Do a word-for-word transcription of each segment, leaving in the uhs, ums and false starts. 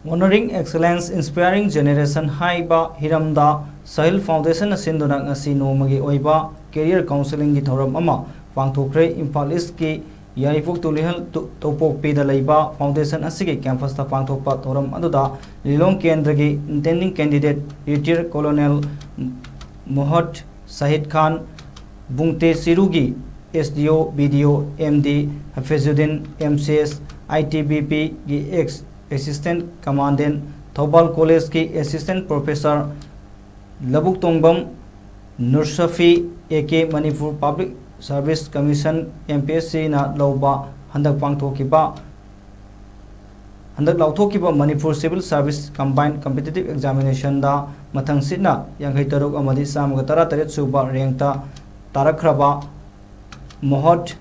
Honoring Excellence, Inspiring Generation ꯍꯥꯏꯕ ꯍꯤꯔꯝꯗ ꯁꯍꯤꯜ ꯐꯥꯎꯟꯗꯦꯁꯟꯅ ꯁꯤꯟꯗꯨꯅ ꯉꯁꯤ ꯅꯣꯡꯃꯒꯤ ꯑꯣꯏꯕ ꯀꯦꯔꯤꯌꯔ ꯀꯥꯎꯟꯁꯦꯂꯤꯡꯒꯤ ꯊꯧꯔꯝ ꯑꯃ ꯄꯥꯡꯊꯣꯛꯈ꯭ꯔꯦ꯫ ꯏꯝꯐꯥꯜ ꯏꯁꯀꯤ ꯌꯥꯏꯔꯤꯄꯣꯛ ꯇꯨꯂꯤꯍꯜ ꯇꯨ-, ꯇꯣꯄꯣꯛꯄꯤꯗ ꯂꯩꯕ ꯐꯥꯎꯟꯗꯦꯁꯟ ꯑꯁꯤꯒꯤ ꯀꯦꯝꯄꯁꯇ ꯄꯥꯡꯊꯣꯛꯄ ꯊꯧꯔꯝ ꯑꯗꯨꯗ ꯂꯤꯂꯣꯡ ꯀꯦꯟꯗ꯭ꯔꯒꯤ intending candidate retired colonel ꯃꯣꯍꯠ Shahid Khan, ꯕꯨꯡꯇꯦ ꯆꯤꯔꯨꯒꯤ S D O, B D O, M D ꯍꯐꯤꯖꯨꯗꯤꯟ, M C S, I T B P ꯒꯤ ex assistant commandant, ꯊꯧꯕꯥꯜ ꯀꯣꯂꯦꯖꯀꯤ assistant professor ꯂꯧꯕꯨꯛꯇꯣꯡꯕꯝ ꯅꯨꯔꯁꯐꯤ, A K Manipur Public Service Commission, M P S C ꯅ ꯂꯧꯕ ꯍꯟꯗꯛ ꯄꯥꯡꯊꯣꯛꯈꯤꯕ, ꯍꯟꯗꯛ ꯂꯥꯎꯊꯣꯛꯈꯤꯕ Manipur Civil Service Combined Competitive Examination ꯗ ꯃꯊꯪ ꯁꯤꯠꯅ ꯌꯥꯡꯈꯩ ꯇꯔꯨꯛ ꯑꯃꯗꯤ ꯆꯥꯝꯃꯒ ꯇꯔꯥ ꯇꯔꯦꯠ ꯁꯨꯕ rank ꯇ ꯇꯥꯔꯛꯈ꯭ꯔꯕ ꯃꯣꯍꯠ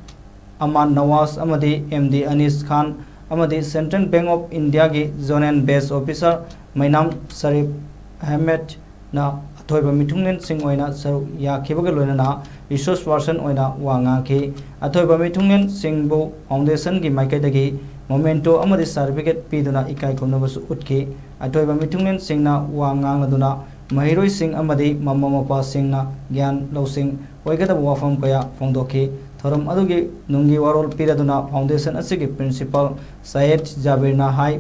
ꯑꯃꯥꯟ ꯅꯋꯥꯖ ꯑꯃꯗꯤ M D ꯑꯅꯤꯁ ꯈꯥꯟ ꯑꯃꯗꯤ Central Bank of India ꯒꯤ zonal base officer ꯃꯩꯅꯥꯝ ꯁꯔꯤꯐ ꯑꯍꯃꯦꯗꯅ ꯑꯊꯣꯏꯕ ꯃꯤꯊꯨꯡꯂꯦꯟꯁꯤꯡ ꯑꯣꯏꯅ ꯁꯔꯨꯛ ꯌꯥꯈꯤꯕꯒ ꯂꯣꯏꯅꯅ resource person ꯑꯣꯏꯅ ꯋꯥ ꯉꯥꯡꯈꯤ꯫ ꯑꯊꯣꯏꯕ ꯃꯤꯊꯨꯡꯂꯦꯟꯁꯤꯡꯕꯨ ꯐꯥꯎꯟꯗꯦꯁꯟꯒꯤ ꯃꯥꯏꯀꯩꯗꯒꯤ memento ꯑꯃꯗꯤ certificate ꯄꯤꯗꯨꯅ ꯏꯀꯥꯏ ꯈꯨꯝꯅꯕꯁꯨ ꯎꯠꯈꯤ꯫ ꯑꯊꯣꯏꯕ ꯃꯤꯊꯨꯡꯂꯦꯟꯁꯤꯡꯅ ꯋꯥ ꯉꯥꯡꯂꯗꯨꯅ ꯃꯍꯩꯔꯣꯏꯁꯤꯡ ꯑꯃꯗꯤ ꯃꯃꯥ ꯃꯄꯥꯁꯤꯡꯅ ꯒ꯭ꯌꯥꯟ ꯂꯧꯁꯤꯡ ꯑꯣꯏꯒꯗꯕ ꯋꯥꯐꯝ ꯀꯌꯥ ꯐꯣꯡꯗꯣꯛꯈꯤ꯫ ꯊꯧꯔꯝ ꯑꯗꯨꯒꯤ ꯅꯨꯡꯒꯤ ꯋꯥꯔꯣꯜ ꯄꯤꯔꯗꯨꯅ ꯐꯥꯎꯟꯗꯦꯁꯟ ꯑꯁꯤꯒꯤ ꯄ꯭ꯔꯤꯟꯁꯤꯄꯥꯜ ꯁꯌꯦꯗ ꯖꯥꯕꯤꯔꯅ ꯍꯥꯏ,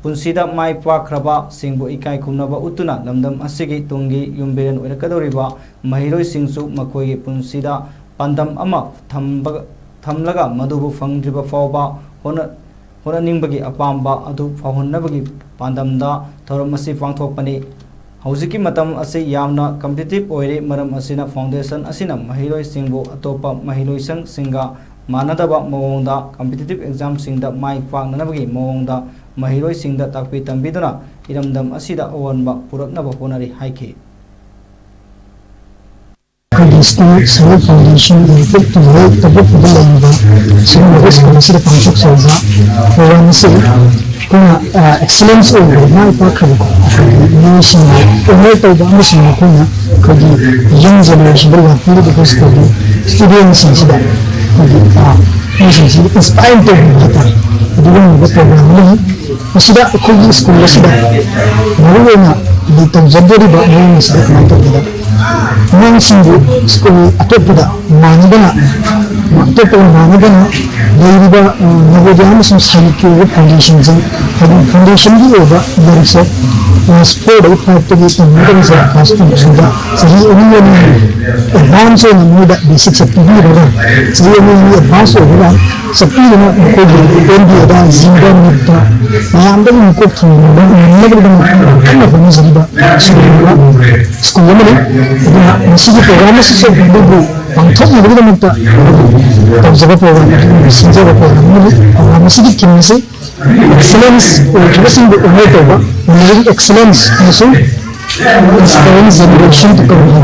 ꯄꯨꯟꯁꯤꯗ ꯃꯥꯏ ꯄꯥꯛꯈ꯭ꯔꯕꯁꯤꯡꯕꯨ ꯏꯀꯥꯏ ꯈꯨꯝꯅꯕ ꯎꯠꯇꯨꯅ ꯂꯝꯗꯝ ꯑꯁꯤꯒꯤ ꯇꯨꯡꯒꯤ ꯌꯨꯝꯕꯤꯔꯦꯟ ꯑꯣꯏꯔꯛꯀꯗꯧꯔꯤꯕ ꯃꯍꯩꯔꯣꯏꯁꯤꯡꯁꯨ ꯃꯈꯣꯏꯒꯤ ꯄꯨꯟꯁꯤꯗ ꯄꯥꯟꯗꯝ ꯑꯃ ꯊꯝꯕ-, ꯊꯝꯂꯒ ꯃꯗꯨꯕꯨ ꯐꯪꯗ꯭ꯔꯤꯕ ꯐꯥꯎꯕ ꯍꯣꯠꯅ-, ꯍꯣꯠꯅꯅꯤꯡꯕꯒꯤ ꯑꯄꯥꯝꯕ ꯑꯗꯨ ꯐꯥꯎꯍꯟꯅꯕꯒꯤ ꯄꯥꯟꯗꯝꯗ ꯊꯧꯔꯝ ꯑꯁꯤ ꯄꯥꯡꯊꯣꯛꯄꯅꯤ꯫ ꯍꯧꯖꯤꯛꯀꯤ ꯃꯇꯝ ꯑꯁꯤ ꯌꯥꯝꯅ competitive ꯑꯣꯏꯔꯦ, ꯃꯔꯝ ꯑꯁꯤꯅ ꯐꯥꯎꯟꯗꯦꯁꯟ ꯑꯁꯤꯅ ꯃꯍꯩꯔꯣꯏꯁꯤꯡꯕꯨ ꯑꯇꯣꯞꯄ ꯃꯍꯩꯂꯣꯏꯁꯪꯁꯤꯡꯒ ꯃꯥꯟꯅꯗꯕ ꯃꯑꯣꯡꯗ competitive exam ꯁꯤꯡꯗ ꯃꯥꯏ ꯄꯥꯛꯅꯅꯕꯒꯤ ꯃꯑꯣꯡꯗ ꯃꯍꯩꯔꯣꯏꯁꯤꯡꯗ ꯇꯥꯛꯄꯤ ꯇꯝꯕꯤꯗꯨꯅ ꯏꯔꯝꯗꯝ ꯑꯁꯤꯗ ꯑꯑꯣꯟꯕ ꯄꯨꯔꯛꯅꯕ ꯍꯣꯠꯅꯔꯤ ꯍꯥꯏꯈꯤ꯫ ꯑꯩꯈꯣꯏꯒꯤ ꯁ꯭ꯀꯨꯜ ꯁꯍꯤꯜ ꯐꯥꯎꯟꯗꯦꯁꯟ ꯌꯥꯏꯔꯤꯄꯣꯛ ꯇꯨꯂꯤꯍꯜ ꯇꯣꯄꯣꯛꯄꯤꯗ ꯂꯩꯔꯤꯕ ꯁꯤꯒꯨꯝꯂꯕ ꯁ꯭ꯀꯨꯜ ꯑꯁꯤꯗ ꯄꯥꯡꯊꯣꯛꯆꯔꯤꯕ ꯄ꯭ꯔꯣꯒ꯭ꯔꯥꯝ ꯑꯁꯤ ꯑꯩꯈꯣꯏꯅ, ꯑ, excellence ꯑꯣꯏꯔꯤꯕ ꯃꯥꯏ ꯄꯥꯛꯈ꯭ꯔꯕꯀꯣ ꯑꯩꯈꯣꯏꯒꯤ ꯃꯤꯑꯣꯏꯁꯤꯡꯕꯨ ꯑꯣꯅꯔ ꯇꯧꯕ ꯑꯃꯁꯨꯡ ꯃꯈꯣꯏꯅ ꯑꯩꯈꯣꯏꯒꯤ ꯌꯪ ꯖꯦꯅꯦꯔꯦꯁꯟꯗ ꯂꯥꯛꯄꯤꯔꯤꯕ ꯁ꯭ꯀꯨꯜꯒꯤ ꯁ꯭ꯇꯨꯗꯦꯟꯁꯤꯡꯁꯤꯗ ꯑꯩꯈꯣꯏꯒꯤ, ꯑ, ꯃꯤꯑꯣꯏꯁꯤꯡꯁꯤꯕꯨ ꯏꯟꯁꯄꯥꯏꯔ ꯇꯧꯕꯤꯕ ꯍꯥꯏꯇꯥꯔꯦ꯫ ꯑꯗꯨꯒꯨꯝꯂꯕ ꯄ꯭ꯔꯣꯒ꯭ꯔꯥꯝ ꯑꯃꯅꯤ꯫ ꯃꯁꯤꯗ ꯑꯩꯈꯣꯏꯒꯤ ꯁ꯭ꯀꯨꯜ ꯑꯁꯤꯗ ꯃꯔꯨꯑꯣꯏꯅ ꯇꯧꯖꯗꯣꯔꯤꯕ ꯃꯑꯣꯡ ꯑꯁꯤꯗ ꯀꯃꯥꯏꯅ ꯇꯧꯒꯦꯗ, ꯑꯉꯥꯡꯁꯤꯡꯕꯨ ꯁ꯭ꯀꯨꯜ ꯑꯇꯣꯞꯄꯗ ꯃꯥꯟꯅꯗꯅ, ꯑꯇꯣꯞꯄꯒ ꯃꯥꯟꯅꯗꯅ ꯂꯩꯔꯤꯕ, ꯑ, ꯅꯕꯣꯗꯤꯌꯥ ꯑꯃꯁꯨꯡ ꯁꯥꯏꯅꯤꯛꯀꯤ ꯑꯣꯏꯕ ꯐꯥꯎꯟꯗꯦꯁꯟꯁꯤꯡ, ꯍꯥꯏꯗꯤ ꯐꯥꯎꯟꯗꯦꯁꯟꯒꯤ ꯑꯣꯏꯕ ꯂꯥꯏꯔꯤꯛꯁꯦ ꯀ꯭ꯂꯥꯁ ꯐꯣꯔꯗꯒꯤ ꯐꯥꯏꯚꯇꯒꯤ ꯇꯝꯒꯗꯕꯁꯦ ꯀ꯭ꯂꯥꯁ ꯇꯨ ꯊ꯭ꯔꯤꯗ ꯆꯍꯤ ꯑꯅꯤ ꯑꯅꯤ ꯑꯦꯗꯚꯥꯟꯁ ꯑꯣꯏꯅ ꯃꯣꯏꯗ ꯕꯦꯁꯤꯛꯁꯦ ꯄꯤꯕꯤꯔꯒ, ꯆꯍꯤ ꯑꯅꯤ ꯑꯅꯤ ꯑꯦꯗꯚꯥꯟꯁ ꯑꯣꯏꯔꯒ ꯆꯠꯄꯤꯗꯨꯅ ꯃꯈꯣꯏꯒꯤ ꯑꯦꯟ ꯕꯤ ꯑꯦꯗ, ꯖꯤꯗ, ꯅꯤꯠꯇ ꯃꯌꯥꯝꯗꯒꯤ ꯃꯀꯣꯛ ꯊꯣꯡꯕ ꯉꯝꯅꯕꯒꯤꯗꯃꯛ ꯀꯟꯅ ꯍꯣꯠꯅꯖꯔꯤꯕ ꯁꯤꯒꯨꯝꯂꯕ ꯁ꯭ꯀꯨꯜ ꯑꯃꯅꯤ꯫ ꯑꯗꯨꯅ ꯃꯁꯤꯒꯤ ꯄ꯭ꯔꯣꯒ꯭ꯔꯥꯝ ꯑꯁꯤꯁꯨ ꯑꯗꯨꯕꯨ ꯄꯥꯡꯊꯣꯛꯅꯕꯒꯤꯗꯃꯛꯇ ꯇꯧꯖꯕ ꯄ꯭ꯔꯣꯒ꯭ꯔꯥꯝ ꯑꯗꯨꯒꯨꯝꯕ ꯁꯤꯟꯖꯕ ꯄ꯭ꯔꯣꯒ꯭ꯔꯥꯝ ꯑꯃꯅꯤ꯫ ꯄ꯭ꯔꯣꯒ꯭ꯔꯥꯝ ꯑꯁꯤꯒꯤ ꯊꯤꯝ ꯑꯁꯤ ꯑꯦꯛꯁꯂꯦꯟꯁ ꯑꯣꯏꯈꯤꯕꯁꯤꯡꯕꯨ ꯑꯣꯅꯔ ꯇꯧꯕ, ꯃꯣꯗꯦꯜ ꯑꯦꯛꯁꯂꯦꯟꯁ ꯑꯃꯁꯨꯡ ꯏꯟꯁꯄꯥꯏꯔꯤꯡ ꯖꯦꯅꯦꯔꯦꯁꯟ ꯀꯧꯕ